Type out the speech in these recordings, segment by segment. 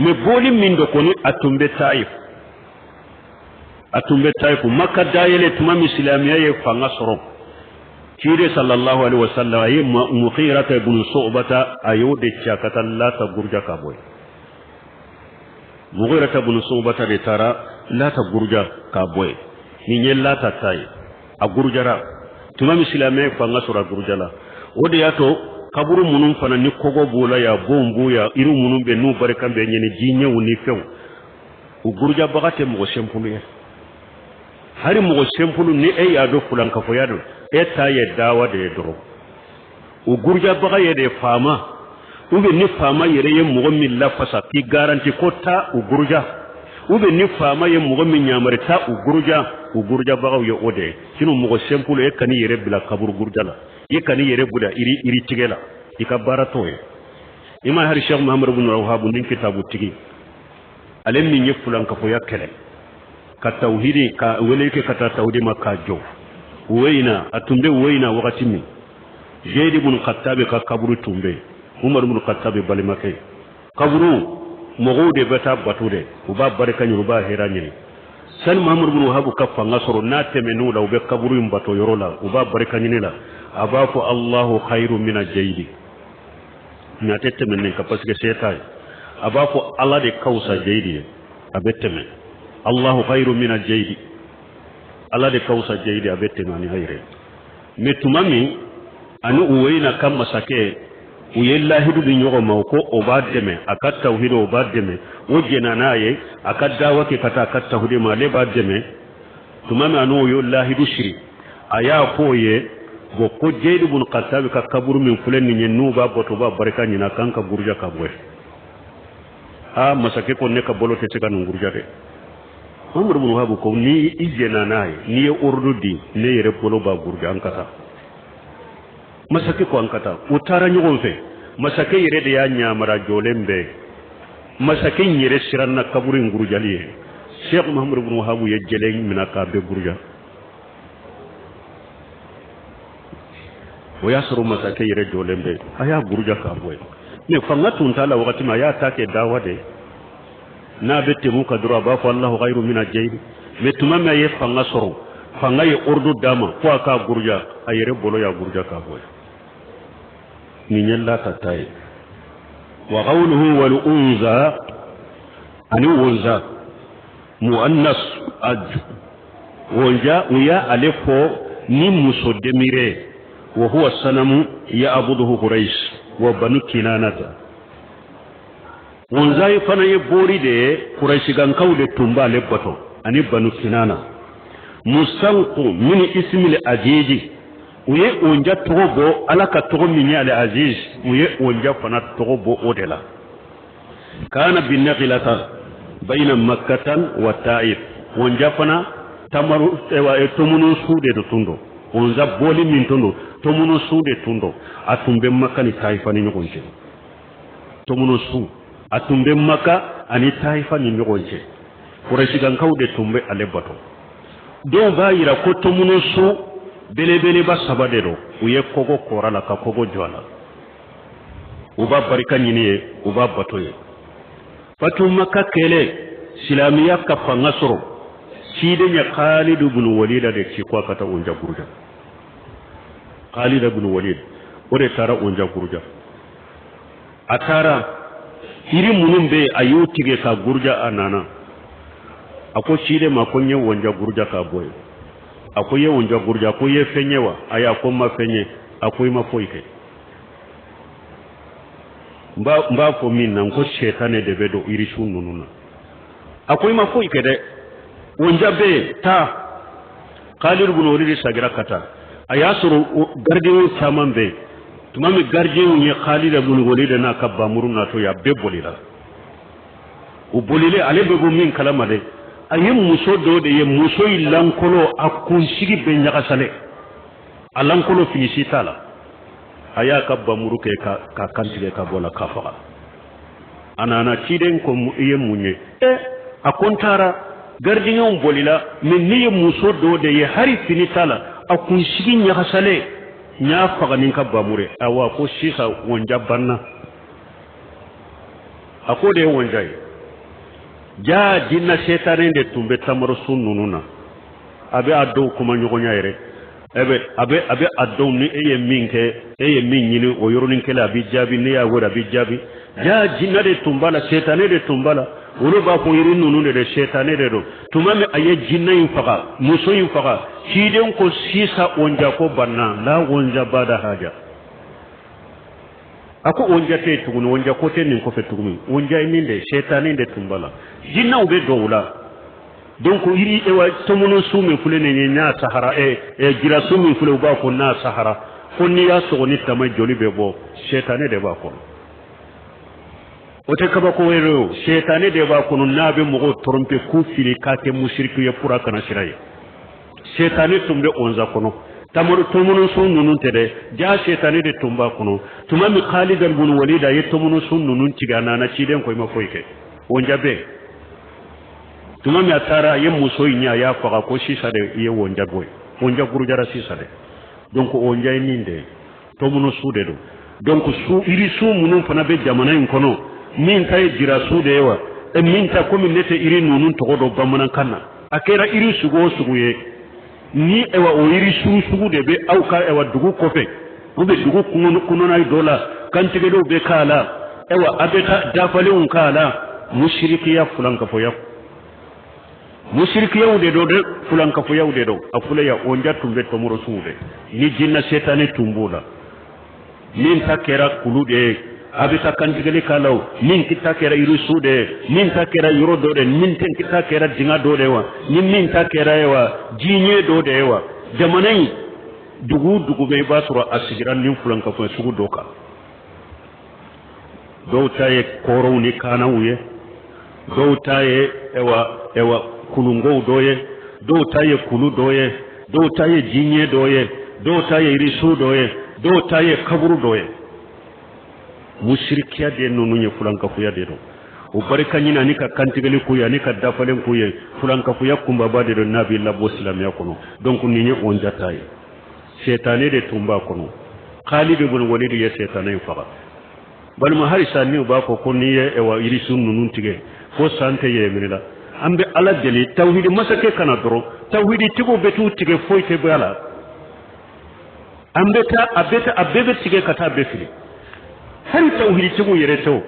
Mais boli min do kɔni, a tun bɛ Taif, a tun bɛ Taif. Maka dayɛlɛ tuma min, silamɛya ye fanga sɔrɔ, ciden sallallahu alaihi wasallam a ye Mughirata ibn Su'bata, a y'o de ci a ka taa Lata guruja ka bɔ yen. Mughirata ibn Su'bata de taara Lata guruja ka bɔ yen. Nin ye Lata ta ye, a gurujara tuma min silamɛ fanga sɔrɔ, a gurujala. O de y'a to kaburu minnu fana ni kɔgɔ b'o la yan, bon b'o yan, yiri minnu bɛ n'u barika bɛ ɲini, jiɲɛw ni fɛnw, u gurujabaga tɛ mɔgɔ sɛnpulu ye. Hali mɔgɔ sɛnpulu, ni e y'a dɔn fulankafoya don, e ta ye dawa de ye dɔrɔn. O gurujabaga ye de faama, ou bien ni faama yɛrɛ ye mɔgɔ min lafasa k'i garanti ko taa u guruja, ou bien ni faama ye mɔgɔ min yamari taa u guruja, u gurujabagaw ye o de ye. Sinon mɔgɔ sɛnpulu, e kan'i yɛrɛ bila kaburu guruja la, i kan'i yɛrɛ bila iri tigɛ la, i ka baara t'o ye. I ma hari Cheikh Muhammad ibn Wahab ni kitabu tigi, ale min ye fulankafoya kɛlɛ ka tawhidi ka wele kɛ ka taa tawhidi ma k'a jɔ Weyina, a tun bɛ Weyina wagati min, Zeyidi ibn Khattabi ka kaburu tun bɛ yen, Umar ibn Khattabi balimakɛ kaburu. Mɔgɔw de bɛ taa bato de, u b'a barika ɲini, u b'a hɛrɛ ɲini. Sani Muhammad ibn Wahab ka fanga sɔrɔ, n'a tɛmɛn'u la, u bɛ kaburu in bato yɔrɔ la, u b'a barika ɲini la, a b'a fɔ Allahu khairu mina jayidi. Mɛ a tɛ tɛmɛ nin kan parce que se t'a ye. A b'a fɔ Ala de ka fisa Jeyidi ye, a bɛ tɛmɛ. Allahu khairu mina jeyidi, Ala de ka fisa Jeyidi, a bɛ tɛmɛ ani a yɛrɛ. Mɛ tuma min ani Uweyina ka masakɛ u ye lahidu di ɲɔgɔn ma ko o b'a dɛmɛ a ka tawhidi, o b'a dɛmɛ, o jɛnna n'a ye a ka dawa kɛ ka taa a ka tawhidi ma, ale b'a dɛmɛ. Tuma min a n'o ye lahidu siri, a y'a fɔ o ye bon ko Jeyidi bun Khattabi ka kaburu min filɛ nin ye, n'u b'a bato, b'a barika ɲini, a kan ka guruja ka bɔ yen. Aa, masakɛ ko ne ka bolo tɛ se ka nin guruja dɛ. Muhammadu bin Wahabu ko ni i jɛnna n'a ye, n'i ye ordre di, ne yɛrɛ bolo b'a guruja, an ka taa. Masakɛ ko an ka taa. U taara ɲɔgɔn fɛ. Masakɛ yɛrɛ de y'a ɲamara jɔlen bɛɛ. Masakɛ in yɛrɛ siranna kaburu in gurujali ye. Cheikh Muhammadu bin Wahabu ye jele minɛ k'a bɛɛ guruja. O y'a sɔrɔ masakɛ yɛrɛ jɔlen bɛ, a y'a guruja k'a bɔ yen. Mɛ fanga tun t'a la wagati min, a y'a ta kɛ dawa de, n'a bɛ tɛmɛ ka dɔrɔn a b'a fɔ Allahu khairu mina jayidi. Mɛ tuma min a ye fanga sɔrɔ, fanga ye ordre d'a ma ko a k'a guruja, a yɛrɛ bolo y'a guruja k'a bɔ yen. Nin ye Lata ta ye. Wa qawluhu wal unza, ani wonza muannas wonja, u y'a ale fɔ ni muso demire. Wa huwa sanamu ya'buduhu Quraish wa banu Kinanata. Wonza ye fana ye bori de ye, Kurayisikankaw de tun b'ale bato ani banu Kinana. Mustanqu min ismil azizi, u ye wonja tɔgɔ bɔ Ala ka tɔgɔ min ye al aziz, u ye wonja fana tɔgɔ bɔ o de la. Kana bi nakhilata bayna makkatan wa ta'if. Wonja fana tamaru tomunu su de tun don. Wonza boli min tun don, tomunu su de tun don. A tun bɛ Maka ni Tayifa ni ɲɔgɔn cɛ. Tomunu su, a tun bɛ Maka ani Tayifa ni ɲɔgɔn cɛ. Kurɛsikankaw de tun bɛ ale bato. Dɔw b'a yira ko tomunu su belebeleba saba de don. U ye kogo kɔrɔ la ka kogo jɔ a la, u b'a barika ɲini ye, u b'a bato ye. Fatumaka kɛlen, silamɛya ka fanga sɔrɔ, ciden ye Khalidu bin Walida de ci ko a ka taa onja guruja. Khalida bin Walid, o de taara onja guruja. A taara yiri minnu bɛ yen, a y'u tigɛ ka guruja. A nana, a ko ciden ma ko n ye wonja guruja ka bɔ yen. A ko i ye wonja guruja, ko i ye fɛn ye wa? Ayi, a ko n ma fɛn ye. A ko i ma foyi kɛ. N b'a fɔ min na, n ko sɛtanɛ de bɛ don yirisun ninnu na. A ko i ma foyi kɛ dɛ, wonja bɛ yen, taa. Khalid ibn Walid sagira ka taa, a y'a sɔrɔ garidiɲɛw caman bɛ yen. Tuma min garidiɲɛw ye Khalid ibn Walid n'a ka bamuru natɔ ye, a bɛɛ bolila. U bolilen, ale bɛ bɔ min kalama dɛ, a ye muso dɔ de ye, muso in lankolon, a kunsigi bɛɛ ɲagasalen, a lankolon, fini si t'a la. A y'a ka bamuru kɛ ka kantigɛ ka bɔ la k'a faga. A nana, ciden ko i ye mun ye? Ɛ, a ko n taara, garidiɲɛw bolila, mɛ ne ye muso dɔ de ye, hali fini t'a la, a kunsigi ɲagasalen, n y'a faga ni n ka bamuru ye. Awa, ko sisan wonja banna. A k'o de ye wonja ye. Jaa jinna setane de tun bɛ tamaro sun ninnu na. A bɛ a dɔw kuma ɲɔgɔnya yɛrɛ, a bɛ a dɔn ni e ye min kɛ, e ye min ɲini, o yɔrɔnin kelen a bɛ jaabi. Ne y'a wele, a bɛ jaabi. Jaa jinɛ de tun b'a la, setane de tun b'a la. Olu b'a fɔ yiri ninnu de setane de don. Tuma min a ye jinɛ in faga, muso in faga, ciden ko sisan onja ko banna la onja bada haja. A ko onja tɛ yen tuguni, onja ko tɛ nin kɔfɛ tuguni. Onja ye min de ye, setane de tun b'a la, jinɛw bɛ dɔw la. Donc yiri ewa tɔmɔnɔ su min filɛ nin ye n'a sahara, ɛ ɛ jirasu min filɛ, u b'a fɔ n'a sahara, ko n'i y'a sɔgɔ ni tama, joli bɛ bɔ, setane de b'a kɔnɔ. O tɛ kabako wɛrɛ ye o, setane de b'a kɔnɔ n'a bɛ mɔgɔw tromper k'u fili k'a kɛ musiriku ye pour a kana sira ye. Setane tun bɛ onza kɔnɔ, tamaro tɔmɔnɔsun ninnu tɛ dɛ, ja setane de tun b'a kɔnɔ. Tuma min Khalid ibn Walid a ye tɔmɔnɔsun ninnu tigɛ, a nana, ciden ko i ma foyi kɛ, onja bɛ. Tuma min a taara, a ye muso in ye, a y'a faga, ko sisan de i ye wonja bɔ ye, wonja gurujara sisan de. Donc wonja ye nin de ye, tɔmɔnɔsu de don. Donc su yirisu minnu fana bɛ jamana in kɔnɔ, min ta ye jirasu de ye wa, min ta, komi ne tɛ yiri ninnu tɔgɔ dɔn bamanankan na, a kɛra yiri sugu o sugu ye, ni ɛwa o yiri su sugu de bɛ aw ka ɛwa dugu kɔfɛ ou bien dugu kɔnɔna dɔ la, kantigɛliw bɛ k'a la, ɛwa a bɛ taa dafalenw k'a la, musirikiya fulankafoya, musirikiyaw de don dɛ, fulankafoyaw de don. A filɛ yan, onja tun bɛ tɔmɔrɔsuw de ni jinɛ setane tun b'o la. Min ta kɛra kulu de ye, a bɛ taa kantigɛli k'a la o, min ta kɛra yirisu de ye, min ta kɛra yɔrɔ dɔ de ye, min ta kɛra dingɛ dɔ de ye wa, ni min ta kɛra ye wa, jiɲɛ dɔ de ye wa. Jamana in dugu o dugu bɛ, i b'a sɔrɔ a sigira nin fulankafoya sugu dɔ kan. Dɔw ta ye kɔrɔw ni kanaw ye, dɔw ta ye ɛwa kulungow dɔ ye, dɔw ta ye kulu dɔ ye, dɔw ta ye jiɲɛ dɔ ye, dɔw ta ye yirisu dɔ ye, dɔw ta ye kaburu dɔ ye. Musirikiya de ninnu ye, fulankafoya de don. O barika ɲini ani ka kantigɛli k'u ye ani ka dafalen k'u ye, fulankafoya kunbaba de don n'a b'i labɔ silamɛya kɔnɔ. Donc nin ye onja ta ye, setane de tun b'a kɔnɔ. Khalid ibn Walid ye setane in faga. Balima, halisa ni u b'a fɔ ko n'i ye ɛwa yirisun ninnu tigɛ ko san tɛ yɛlɛmini la, an bɛ Ala deli tawhidi masakɛ kana dɔrɔn, tawhidi tigiw bɛ t'u tigɛ, foyi tɛ bɔ a la. An bɛ taa, a bɛ taa, a bɛɛ bɛ tigɛ ka taa bɛɛ fili. Hali tawhidi tigiw yɛrɛ tɛ o,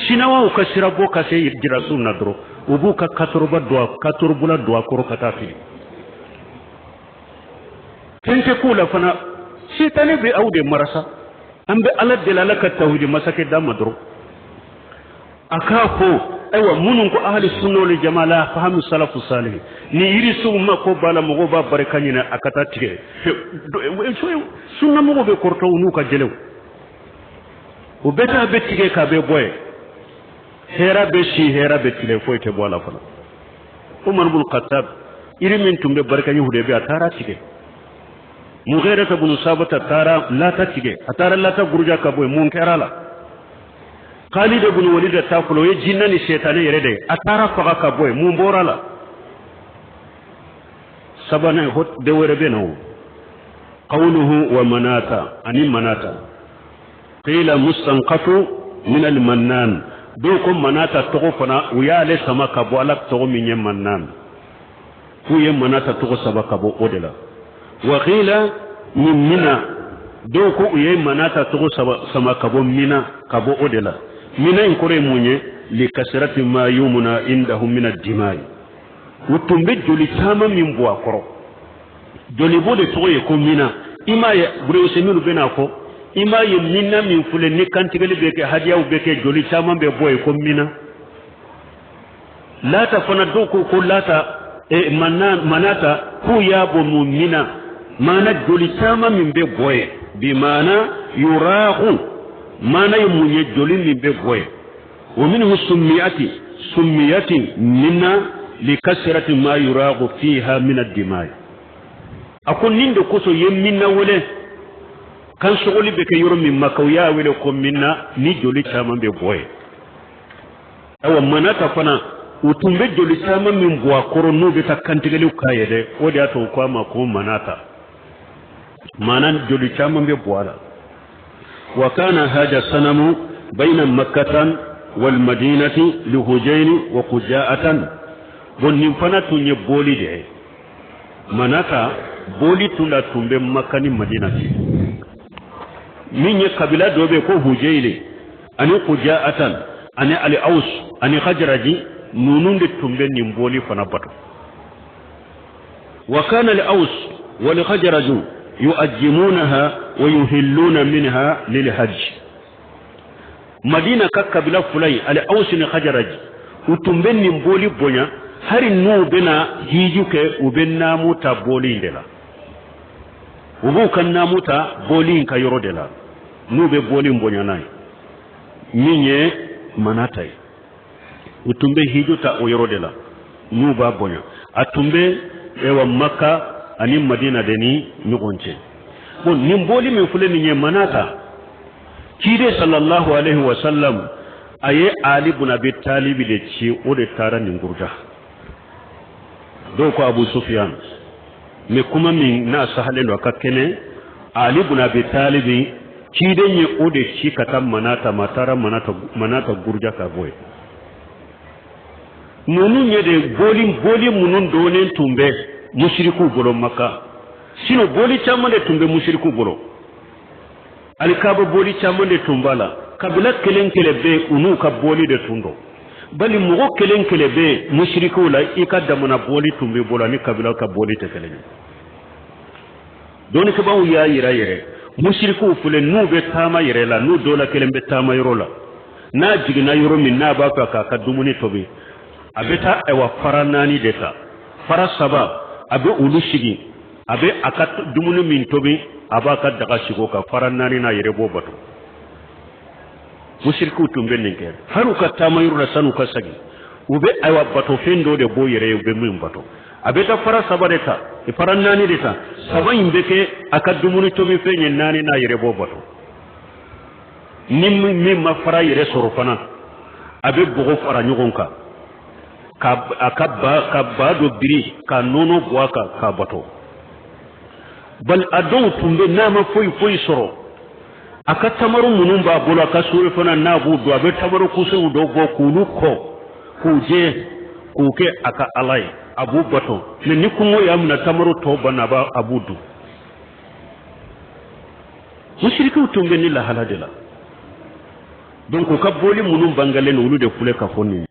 sinawaw ka sira bɔ ka se jirasun na dɔrɔn, u b'u ka katoroba don a katorobula don a kɔrɔ ka taa fili. Fɛn tɛ k'u la fana, sitanɛ bɛ aw de mara sa. An bɛ Ala deli, Ala ka tawhidi masakɛ d'an ma dɔrɔn, a k'a fɔ ayiwa minnu ko ahli sunna wal jamaa la fahamu salafu salih, ni yirisuw ma ko b'a la, mɔgɔw b'a barika ɲini a ka taa tigɛ. Sunna mɔgɔw bɛ kɔrɔtɔ u n'u ka jɛlɛw, u bɛ taa bɛ tigɛ k'a bɛ bɔ yen. Hɛrɛ bɛ si, hɛrɛ bɛ tile, foyi tɛ bɔ a la fana. Umar ibn Khattab, yiri min tun bɛ barika ɲini Hudaybiya, a taara tigɛ. Mughira ibn Sabata taara lata tigɛ, a taara lata guruja ka bɔ yen. Mun kɛra la? Khalid ibn Walid ta fɔlɔ, o ye jinɛ ni sɛtanɛ yɛrɛ de ye, a taara faga ka bɔ yen. Mun bɔra la? Sabanan de wɛrɛ bɛ na o qawluhu wa manata ani manata qila mustanqatu min al-mannan. Dɔw ko manata tɔgɔ fana, u y'ale sama ka bɔ Ala tɔgɔ min ye mannan, k'u ye manata tɔgɔ saba ka bɔ o de la. Wa qila min mina, dɔw ko u ye manata tɔgɔ saba sama ka bɔ mina, ka bɔ o de la. Mina in kɔrɔ ye mun ye? Li kasrati ma yumna indahum min ad-dimai, u tun bɛ joli caman min bɔ a kɔrɔ, jolibɔ de tɔgɔ ye ko mina. I m'a ye burewuse minnu bɛna fɔ, i m'a ye mina min filɛ ni kantigɛli bɛ kɛ, hadiyaw bɛ kɛ, joli caman bɛ bɔ yen ko mina. Lata fana, dɔw ko ko lata manata, k'u y'a bɔ mun mina, maana joli caman min bɛ bɔ yen, bi maana yuraahu, maana ye mun ye? Joli min bɛ bɔ yen. Wa minhu summiyati minna li kasrati ma yuraahu fiha min ad-dimai. A ko nin de kosɔn ye minna wele, kan sogoli bɛ kɛ yɔrɔ min ma, u y'a wele ko minna, ni joli caman bɛ bɔ yen. Ayiwa, manata fana, u tun bɛ joli caman min bɔ a kɔrɔ n'u bɛ taa kantigɛliw k'a ye dɛ, o de y'a to u ko a ma ko manata, maana joli caman bɛ bɔ a la. Wa kana hada sanamu bayna makkatan Walmadinati lihujayni wa kujaatan. Bon, nin fana tun ye boli de ye. Manata boli tun la tun bɛ Maka ni Madina cɛ. Min ye kabila dɔ bɛ ko Hujayili ani Kujaatan ani Ali Aus ani Hajaraji, ninnu de tun bɛ nin boli fana bato. Wa kana al Aus wal Hajaraju yu'ajjimunaha wa yuhilluna minha lil hajj. Madina ka kabila fila in, Ali Aus ni Hajaraji, u tun bɛ nin boli bonya. Hali n'u bɛna hiju kɛ, u bɛ naamu ta boli in de la. U b'u ka naamu ta boli in ka yɔrɔ de la, n'u bɛ boli in bonya n'a ye. Min ye Manata ye, u tun bɛ hiju ta o yɔrɔ de la n'u b'a bonya. A tun bɛ ewa Maka ani Madina de ni ɲɔgɔn cɛ. Bon, nin boli min filɛ nin ye, Manata, ciden sallallahu alaihi wa sallam a ye Ali bun Abi Talibi de ci, o de taara nin guruja. Dɔw ko Abu Sufiyan, mais kuma min n'a sahalen don, a ka kɛnɛ, Ali bun Abi Talibi, ciden ye o de ci ka taa Manata ma. Taara Manata guruja ka bɔ yen. Ninnu ye de boli minnu donnen tun bɛ musirikuw bolo Maka. Sinon boli caman de tun bɛ musirikuw bolo. Alikaba boli caman de tun b'a la. Kabila kelen kelen bɛ, u n'u ka boli de tun don. Bali mɔgɔ kelen kelen bɛ musirikuw la, i ka damana boli tun b'i bolo, ani kabila ka boli tɛ kelen ye. Dɔnnikɛbaaw y'a yira yɛrɛ, musirikuw filɛ, n'u bɛ taama yɛrɛ la, n'u dɔ la kelen bɛ taama yɔrɔ la, n'a jiginna yɔrɔ min, n'a b'a fɛ k'a ka dumuni tobi, a bɛ taa ayiwa fara naani de ta. Fara saba, a bɛ olu sigi, a bɛ a ka dumuni min tobi, a b'a ka daga sigi o kan. Fara naani n'a yɛrɛ b'o bato. Musirikuw tun bɛ nin kɛ hali u ka taama yɔrɔ la. San'u ka segin, u bɛ ayiwa batofɛn dɔ de b'o yɛrɛ ye, u bɛ min bato. A bɛ taa fara saba de ta, fara naani de ta. Saba in bɛ kɛ a ka dumuni tobi fɛn ye, naani n'a yɛrɛ b'o bato. Ni min ma fara yɛrɛ sɔrɔ fana, a bɛ bɔgɔ fara ɲɔgɔn kan ka a ka ba ka ba dɔ biri ka nɔnɔ bɔ a kan k'a bato. Bali a dɔw tun bɛ, n'a ma foyi foyi sɔrɔ, a ka tamaru minnu b'a bolo, a ka sori fana n'a b'u dun, a bɛ tamaru kusew dɔ bɔ k'olu kɔ k'u jɛ k'u kɛ a ka ala ye, a b'u bato. Mais ni kɔngɔ y'a minɛ, tamaru tɔ banna, a b'u dun. Musirikiw tun bɛ ni lahala de la. Donc u ka boli minnu bangalen, olu de filɛ ka fɔ nin ye.